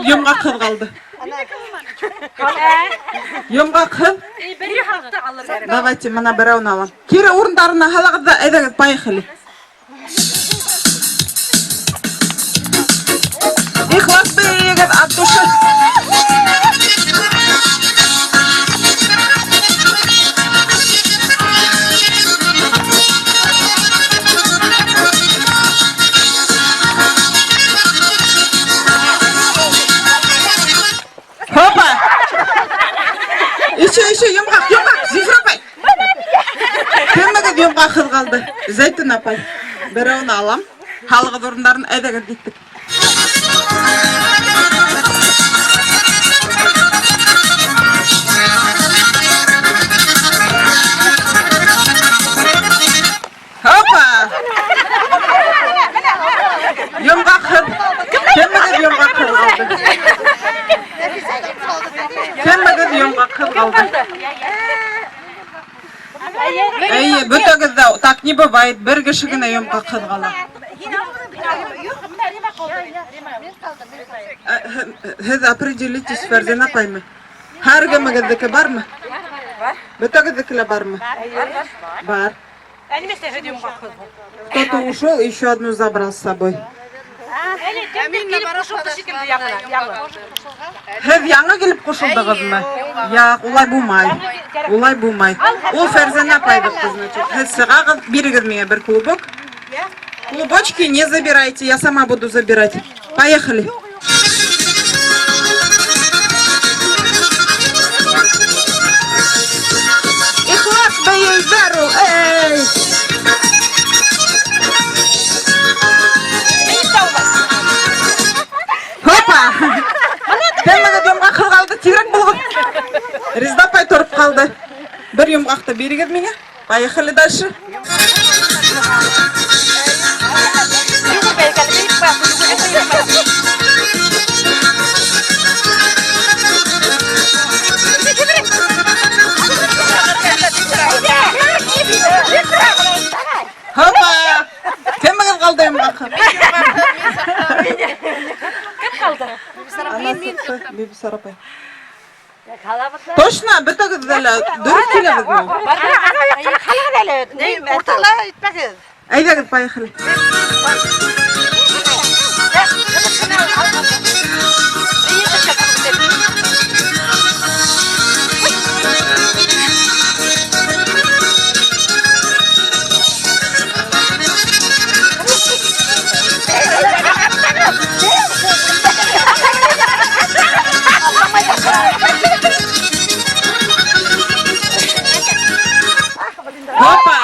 Кемегеҙ йомғаҡһыҙ ҡалды? Йомғаҡһыҙ? Давайте, мына берәүен алам. Кире урындарына һалығыҙ ҙа, әйҙәгеҙ, поехали. Ихлас бейегеҙ от души. Хопа! Еще, еще, йомғаҡ, йомғаҡ, Зифра апай. Кемегеҙ йомғаҡһыҙ ҡалды? Зәйтүн апай. Берәүен алам. Һалығыҙ урындарын, әйҙәгеҙ, киттек. Хопа! Йомғаҡһыҙ. Кемегеҙ йомғаҡһыҙ ҡалды? Кемегеҙ йомғаҡһыҙ ҡалды? Эйе, бөтәгеҙ ҙә, так не бывает, бер кеше генә йомғаҡһыҙ ҡала. Һеҙ определитесь, Фәрзәнә апаймы? Һәр кемегеҙҙеке бармы? Бөтәгеҙҙеке лә бармы? Бар. Кто-то ушел, еще одну забрал с собой. Һеҙ яңы килеп ҡушылдығыҙмы? Яҡ, улай булмай. Улай булмай. Ул Фәрзәнә апайҙыҡы, значит. Һеҙ сығағыҙ, бирегеҙ миңә бер клубок. Клубочки не забирайте, я сама буду забирать. Поехали. Ихлас бейейҙәр ул, эй! Хопа! Кемегеҙ йомғаҡһыҙ ҡалды? Тиҙерәк булығыҙ. Резда апай тороп ҡалды. Бер йомғаҡты бирегеҙ миңә. Поехали дальше. Хопа! Кемегеҙ ҡалды йомғаҡһыҙ? Кем ҡалды? Ана сыҡты, Бибисара апай. Точно, бөтәгеҙ ҙә лә дөрөҫ киләбеҙме? Уртала итмәгеҙ. Әйҙәгеҙ, поехали. Хопа!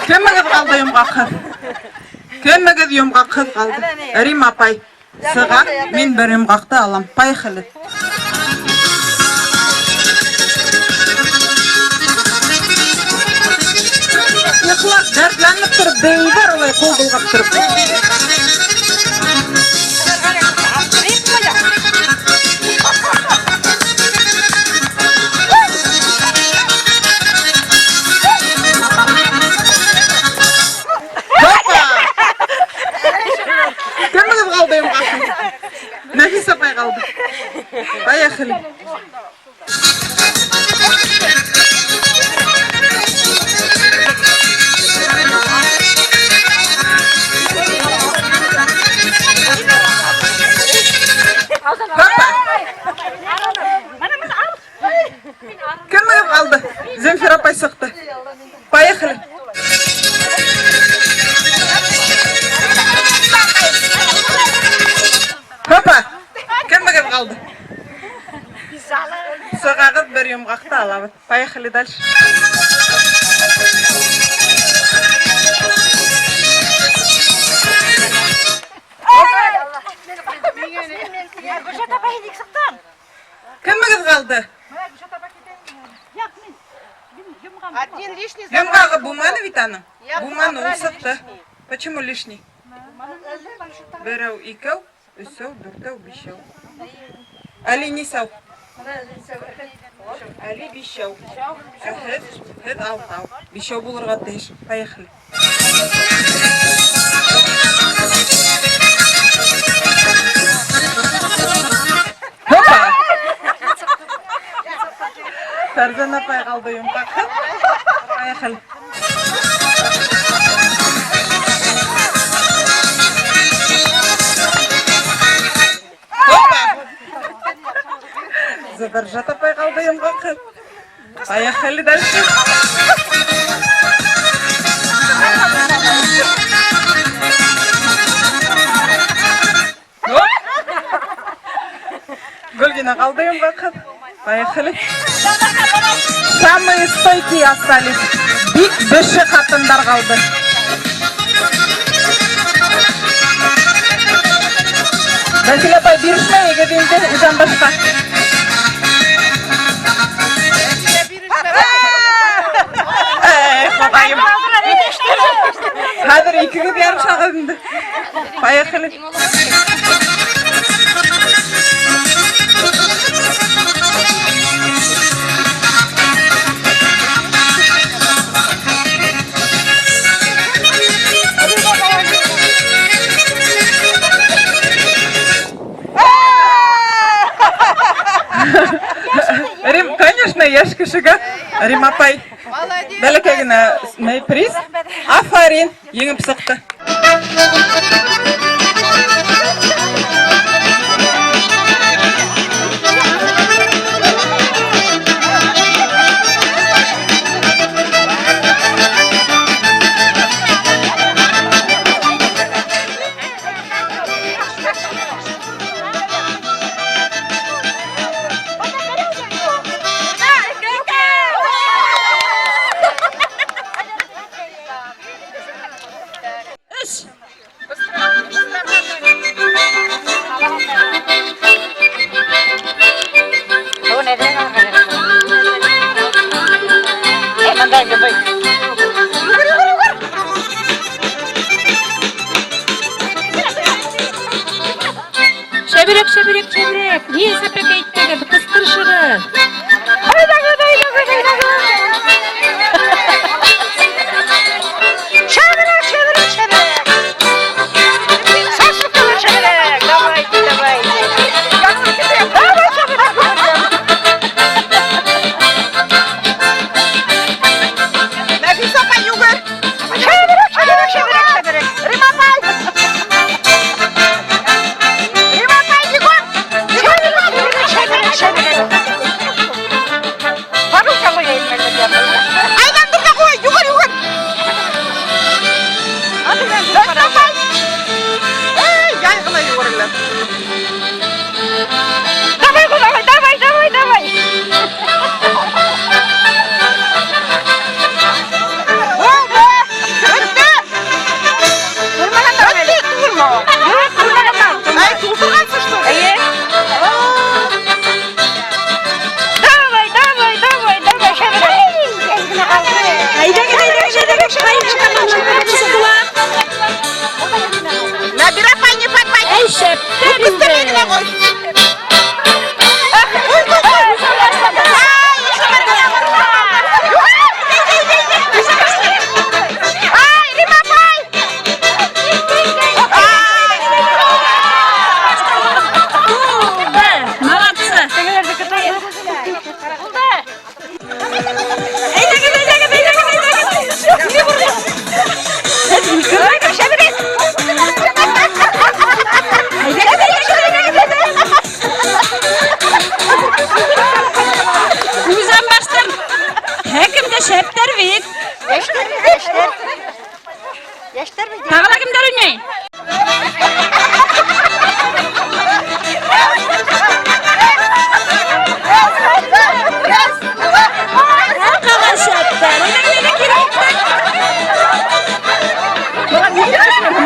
Кемегеҙ ҡалды йомғаҡһыҙ? Кемегеҙ йомғаҡһыҙ ҡалды? Рима апай сыға, мин бер йомғаҡты алам. Поехали. Ихлас дәртләнеп тороп бейейҙәр улай ҡул болғап тороп. Хопа! Кемегеҙ ҡалды йомғаҡһыҙ? Нәфис апай ҡалды. Поехали. Хопа! Кемегеҙ ҡалды? Земфира апай сыҡты. Поехали. Хопа! Кемегеҙ ҡалды? Сығағыҙ, бер йомғаҡты алабыҙ. Поехали дальше. Гөлшат апай, ник сыҡтың? Кемегеҙ ҡалды? Один лишний. Йомғағы булманы бит аның. Булманы, ул сыҡты. Почему лишний? Берәү, икәү, өсәү, дүртәү, бишәү. Әле нисәү? Әле бишәү. Ә һеҙ алтау. Бишәү булырға тейеш. Поехали. Фәрзәнә апай ҡалды йомғаҡһыҙ. Поехали. Опа! Зөбәржәт апай ҡалды йомғаҡһыҙ. Поехали дальше. Оп! Гөлгенә ҡалды йомғаҡһыҙ. Поехали. Самые стойкие остались. Бик беше ҡатындар ҡалды. Вәсилә апай, бирешмәйегеҙ инде Үҙәнбашҡа. Эй, Хоҙайым. Хәҙер икегеҙ ярышағыҙ инде. Поехали. Рим, конечно, йәш кешегә. Рим апай. Бәләкәй генә ни приз. Афарин, еңеп сыҡты. Шәберәк, шәберәк, шәберәк. Ни сәпәк әйттегеҙ, ҡысҡырышығыҙ. Әйҙәгеҙ, әйҙәгеҙ, әйҙәгеҙ. Шәберәк, шәберәк, шәберәк. Сашыкалы шәберәк. Давайте, давайте. Давай, шәберәк. Нәфисә апай, йүгер. Шәберәк, шәберәк, шәберәк, шәберәк. Рима апай. Рима апай, бегом. Шәберәк, шәберәк, шәберәк. Әйләндер ҙә ҡуй, йүгер, йүгер. Нәфисә апай. Эй, яй ғына йүгерәләр. Давай, давай, давай, давай, давай. Булды. Бөттө. Бөттө, түгелме? Юҡ, тулмаған. Ай, тултырғанһың, что ли? Эйе. Давай, давай, давай, давай, шәберәк. Әйҙәгеҙ, әйҙәгеҙ, әйҙәгеҙ, шәберәк сыҡтылар. Нәбирә апай, не подводи. Әй, шәптәр инде. Өҫтәлә генә ҡуй. Ҡуй, ҡуй, ҡуй. Ай, Ай, Рима апай. Ай. Молодцы. Әйҙәгеҙ, әйҙәгеҙ, әйҙәгеҙ, әйҙәгеҙ. Шәберәк. Әйҙәгеҙ, әйҙәгеҙ, әйҙәгеҙ, әйҙәгеҙ. Үҙәнбаштан һәр кем дә шәптәр бит. Йәштәр, йәштәр. Йәштәр бит. Тағы ла кемдәр уйнай? Раз, два. Ҡалған шәптәр. Әйҙәгеҙ, әйҙәгеҙ, кире киттек. Балам, нигә төшмәне?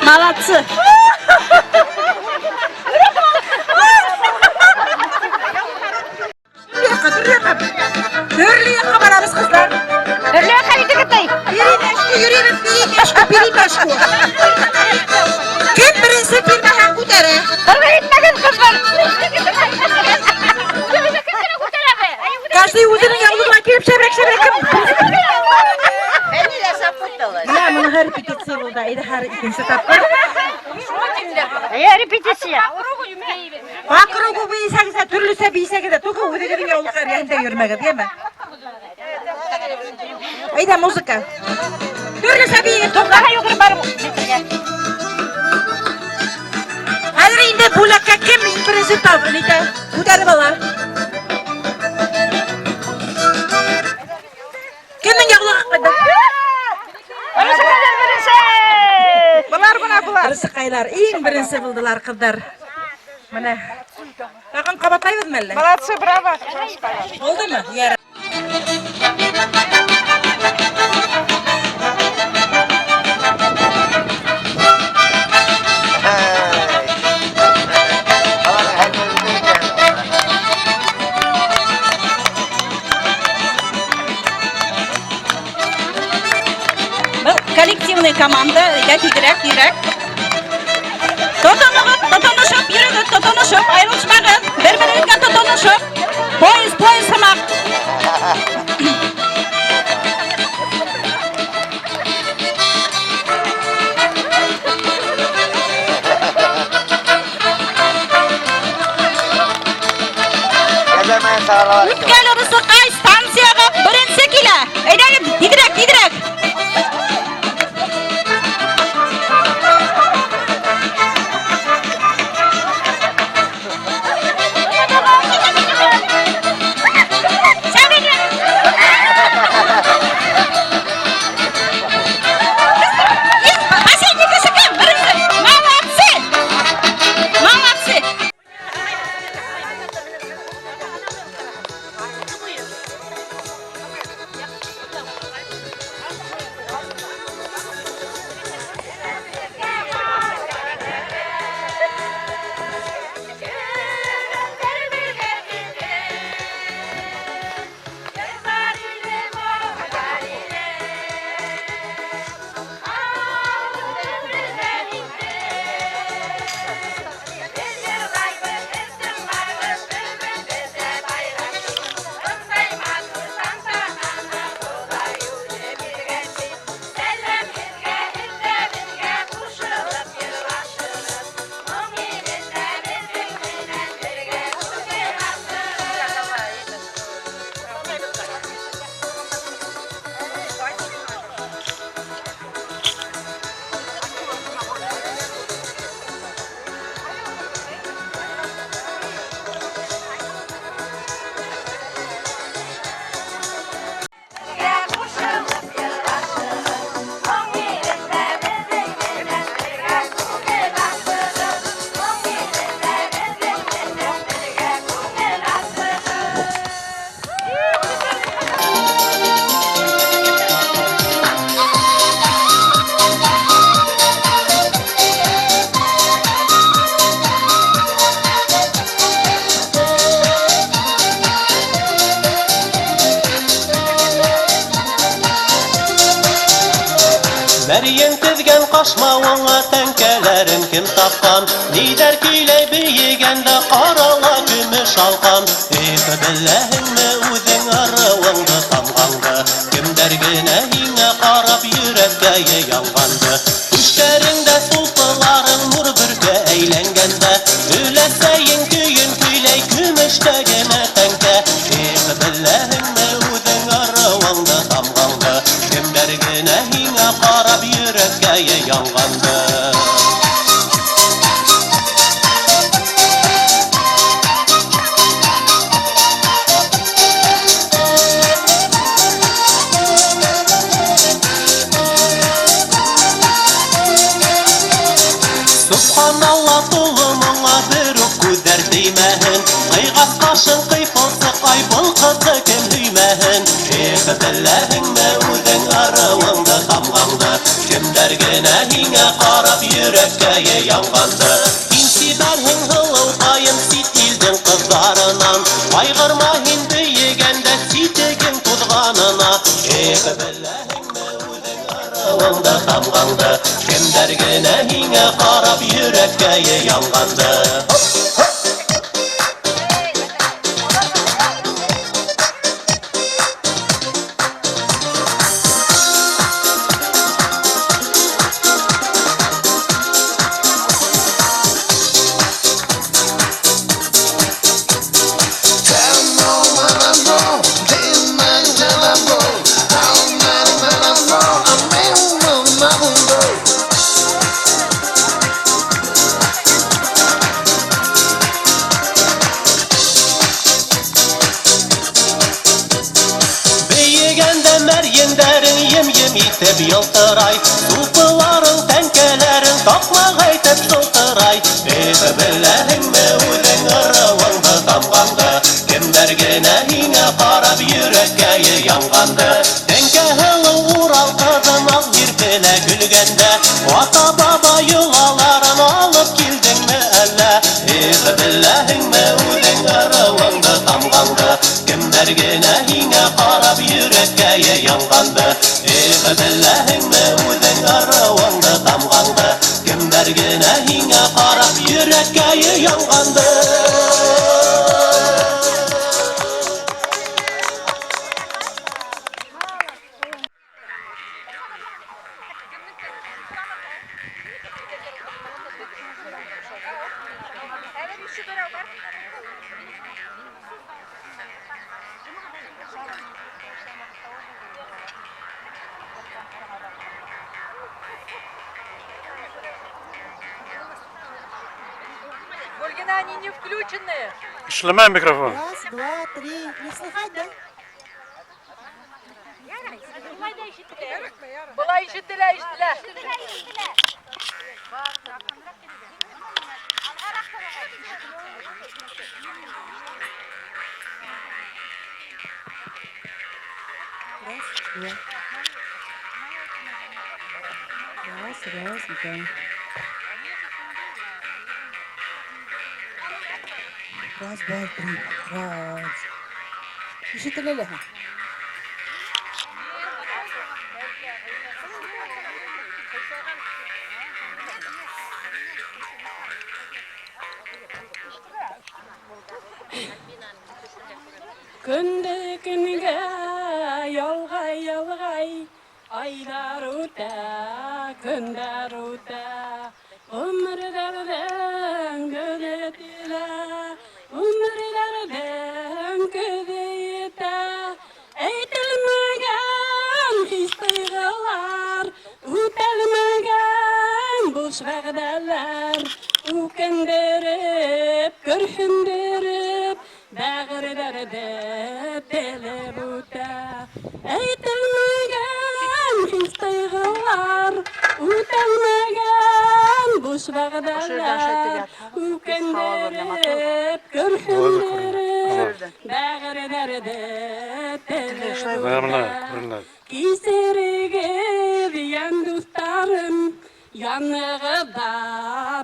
Молодцы. Төрлө яҡҡа барабыҙ, ҡыҙҙар. Төрлө яҡҡа әйҙәгеҙ. Перемешку йөрөйбөҙ, перемешку, перемешку. Кем беренсе бирмәһен күтәрә. Ҡырға итмәгеҙ, ҡыҙҙар. Каждый үҙенең яулығына килеп шәберәк, шәберәк кем? Моныһы репетиция булды. Әйҙә хәҙер икенсе тапҡыр. Әйе, репетиция. По кругу бейеһәгеҙ ҙә, төрлөсә бейеһәгеҙ ҙә, только үҙегеҙҙең яулыҡ эргәһендә йөрөмәгеҙ, йәме? Әйҙә, музыка. Төрлөсә бейегеҙ, тоҡлаһа йүгереп барып етергә. Хәҙер инде бүләккә кем иң беренсе тап, нитә, күтәреп ала. Кемдең яулығы ҡайҙа? Ырысыҡайҙар беренсе. Былар бына былар. Ырысыҡайҙар иң беренсе булдылар, ҡыҙҙар. Менә. Тағын ҡабатлайбыҙмы әллә? Молодцы, браво. Булдымы? Ярай. Был коллективный команда, әйҙә тиҙерәк, тиҙерәк. Тотоноғоҙ, тотоношоп йөрөгөҙ, тотоношоп, айырылышмағыҙ, бер-берегеҙгә тотоношоп. Поезд, поезд һымаҡ. Үткән Ырысыҡай станцияға беренсе килә. Әйҙәгеҙ, тиҙерәк, тиҙерәк. Последний кеше кем? Беренсе. Молодцы! Молодцы! Мәрйен теҙгән ҡашмауыңа тәңкәләрен кем тапҡан? Ниҙәр көйләй бейегәндә ҡарала көмөш алҡан? Эх, беләһеңме үҙең ырыуыңды, тамғаңды? Кемдәр генә һиңә ҡарап йөрәккәйе янғанды? Түштәреңдә сулпыларың нур бөркә әйләнгәндә, өләсәйең көйөн көйләй көмөштә генә тәңкә. Эх, беләһеңме үҙең ырыуыңды, тамғаңды? Кемдәр генә һиңә ҡарап йөрәккәйе янғанды? Субханалла, толымыңа бер үк күҙҙәр теймәһен. Ҡыйғас ҡашың ҡыйпылсыҡ, ай, был ҡыҙҙы кем һөймәһен? Эх, беләһеңме үҙең ырыуыңды, тамғаңды? Кемдәр генә һиңә ҡарап йөрәккәйе янғанды? Һин сибәрһең, һылыуҡайым, сит илдең ҡыҙҙарынан. Ҡайғырма һин бейегәндә ситегең туҙғанына. Эх, беләһеңме үҙең ырыуыңды, тамғаңды? Кемдәр генә һиңә ҡарап йөрәккәйе янғанды? әйтеп йылтырай, Супыларың, тәңкәләрең таҡмаҡ әйтеп сылтырай. Эх, беләһеңме үҙең ырыуыңды, тамғаңды, Кемдәр генә һиңә ҡарап йөрәккәйе янғанды. Тәңкә һылыу Урал ҡыҙым аҡ ирпелә көлгәндә, Ата-баба йолаларын алып килдеңме әллә? Эх, беләһеңме үҙең ырыуыңды, тамғаңды, Кемдәр генә һиңә ҡарап йөрәккәйе янғанды. Эх, беләһеңме үҙең ырыуыңды, тамғаңды, Кемдәр генә һиңә ҡарап йөрәккәйе янғанды. Ольгина, они не включены. Эшләмәй микрофон. Раз, два, три. Не слыхать, да? Былай ишетелә, ишетелә. Раз, два. Раз, раз, два. Раз, два, три. Раз. Ишетелә лә. Көндө көнгә ялғай ялғай, айҙар үтә, көндәр үтә. Ғүмерҙәрҙең көҙө килә, ғүмерҙәрҙең көҙө етә. Әйтелмәгән хис-тойғолар, үтәлмәгән буш вәғәҙәләр, үкендереп, көрһөндөрөп, бәғерҙәрҙе телеп үтә. Әйтелмәгән хис-тойғолар, үтәлмәгән буш вәғәҙәләр, үкендереп, көрһөндөрөп, бәғерҙәрҙе телеп Күренә, үтә. күренә. Кисерегеҙ, йән дуҫтарым, янығыҙҙа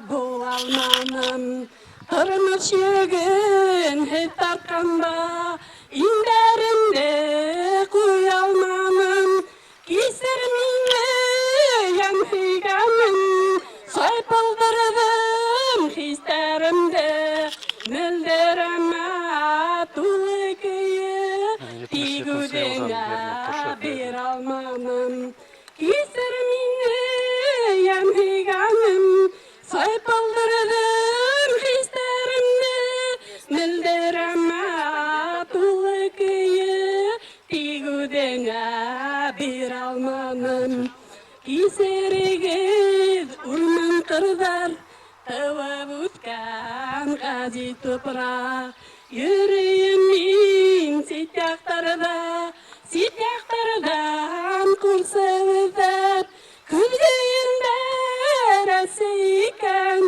була алманым. Тормош йөгөн һеҙ тартҡанда, иңдәремде ҡуя алманым. Кисер мине, йән һөйгәнем, сайпылдырҙым хистәремде. Мөлдөрәмә тулы көйө, тик үҙеңә бирә алманым. Кисер мине, йән һөйгәнем, сайпылдырҙым хистәремде. Мөлдөрәмә тулы көйө, тик үҙеңә бирә алманым. Кисерегеҙ, урман ҡырҙар, тыуып үҫкән ғәзиз тупраҡ. Йөрөйөм мин сит яҡтарҙа, сит яҡтарҙан ҡурсыу эҙләп. Көҙгө елдәр әсе икән,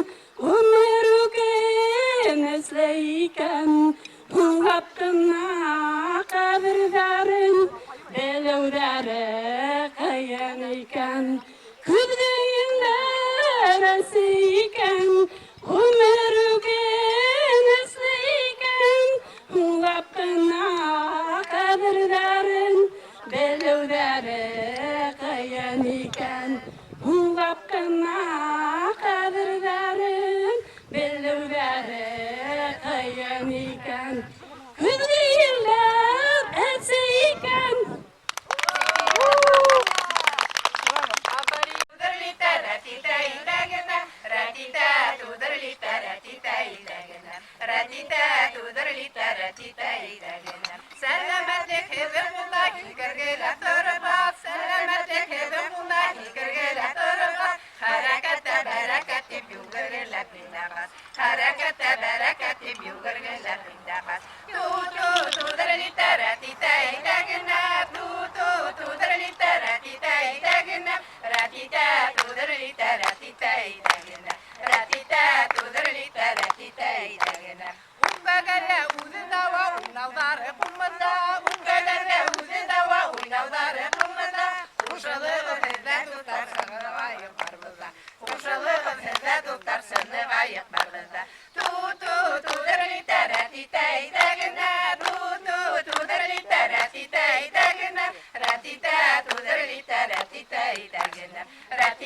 ғүмер үкенесле икән. Һуңлап ҡына ҡәберҙәрен белеүҙәре ҡыйын икән. Көҙгө елдәр әсе икән, ғүмер үкенесле икән. Һуңлап ҡына ҡәберҙәрен белеүҙәре ҡыйын икән. Һуңлап ҡына ҡәберҙәрен белеүҙәре ҡыйын икән. Көҙгө елдәр әсе икән. Сәләмәтлек һеҙҙең ҡулда, һикергеләп тороп ат. Сәләмәтлек һеҙҙең ҡулда, һикергеләп тороп.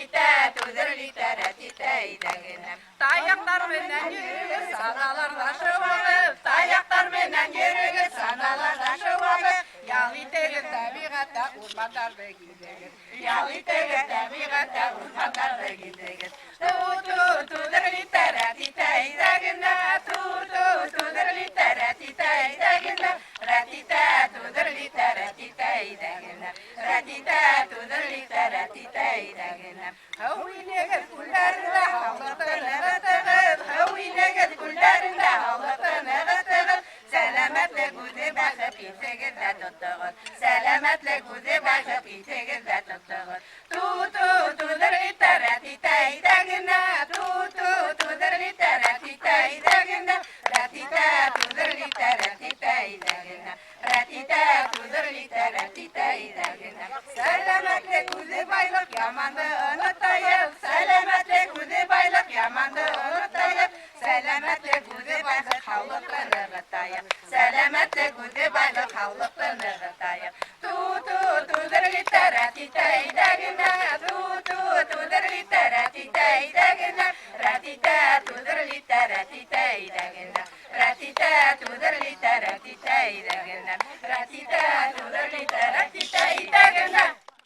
Рәтитә, түҙерлитә, рәтитә әйҙә. Таяҡтар менән йөрөгөҙ, саналарҙа шыуығыҙ. Таяҡтар менән йөрөгөҙ, саналарҙа шыуығыҙ. Ял итегеҙ тәбиғәттә, урмандарҙы гиҙегеҙ. Ял итегеҙ тәбиғәттә, урмандарҙы гиҙегеҙ. Ту-ту, түҙерлитә, рәтитә әйҙә генә. Ту-ту, түҙерлитә, рәтитә әйҙә генә. Рәтитә, түҙерлитә, рәтитә әйҙә генә. Рәтитә, түҙерлитә, рәтитә әйҙә генә. Һыу инегеҙ күлдәрендә, һаулыҡты нығытығыҙ. Һыу инегеҙ күлдәрендә, һаулыҡты нығытығыҙ. Сәләмәтлек үҙе бәхет, иҫегеҙҙә тотоғоҙ. Сәләмәтлек үҙе бәхет, иҫегеҙҙә тотоғоҙ. Ту-ту, түҙерлитә, рәтитә әйҙә генә. Ту-ту, түҙерлитә, рәтитә әйҙә генә. Рәтитә, түҙерлитә, рәтитә әйҙә генә. Рәтитә, түҙерлитә, рәтитә әйҙә генә. Сәләмәтлек үҙе байлыҡ, яманды онотайыҡ. Сәләмәтлек үҙе байлыҡ, яманды онотайыҡ. Сәләмәтлек үҙе байлыҡ, һаулыҡты нығытайыҡ. Сәләмәтлек үҙе байлыҡ, һаулыҡты нығытайыҡ. Ту-ту, түҙерлитә, рәтитә әйҙә генә. Ту-ту, түҙерлитә, рәтитә әйҙә генә. Рәтитә, түҙерлитә.